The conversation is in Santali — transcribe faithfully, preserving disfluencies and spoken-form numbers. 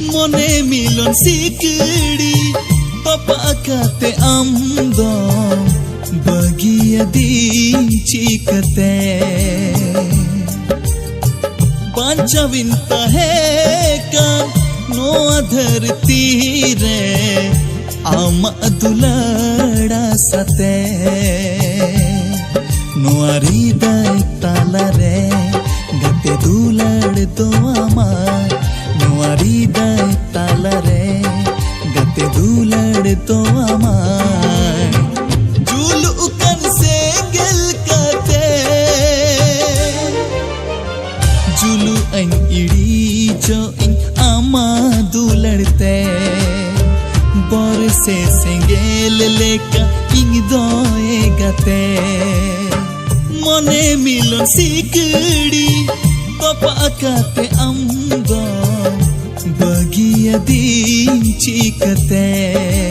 ᱢᱚᱱᱮ ᱢᱤᱞᱚᱱ ᱥᱤᱠᱲᱤ ᱛᱚᱯᱟᱜ ᱠᱟᱛᱮ ᱟᱢ ᱫᱚ ᱵᱟᱹᱜᱤᱭᱟᱫᱤᱧ ᱪᱤᱠᱟᱹᱛᱮ? ᱵᱟᱧᱪᱟᱣᱤᱧ ᱛᱟᱦᱮᱸ ᱠᱟᱱ ᱱᱚᱣᱟ ᱫᱷᱟᱹᱨᱛᱤ ᱨᱮ ᱟᱢᱟᱜ ᱫᱩᱞᱟᱹᱲ ᱟᱥᱟᱛᱮ᱾ ᱱᱚᱣᱟ ᱦᱨᱤᱫᱟᱹᱭ ᱛᱟᱞᱟᱨᱮ ᱜᱟᱛᱮ ᱫᱩᱞᱟᱹᱲ ᱫᱚ ᱟᱢᱟᱭ, ᱱᱚᱣᱟ ᱦᱨᱤᱫᱟᱹᱭ ᱛᱟᱞᱟᱨᱮ ᱜᱟᱛᱮ ᱫᱩᱞᱟᱹᱲ ᱫᱚ ᱟᱢᱟᱭ᱾ ᱡᱩᱞᱩᱜ ᱠᱟᱱ ᱥᱮᱸᱜᱮᱞ ᱠᱟᱛᱮ ᱡᱩᱞᱩᱜ ᱟᱹᱧ ᱤᱲᱤᱡᱚᱜ ᱤᱧ ᱟᱢᱟᱜ ᱫᱩᱞᱟᱹᱲ ᱛᱮ᱾ ᱵᱚᱨᱥᱮ ᱥᱮᱸᱜᱮᱞ ᱞᱮᱠᱟ ᱤᱧ ᱫᱚ ᱮ ᱜᱟᱛᱮ᱾ ᱢᱚᱱᱮ ᱢᱤᱞᱚᱱ ᱥᱤᱠᱲᱤ ᱛᱚᱯᱟᱜ ᱠᱟᱛᱮ ᱟᱢ ᱫᱚ ᱵᱟᱹᱜᱤᱭᱟᱫᱤᱧ ᱪᱤᱠᱟᱹᱛᱮ?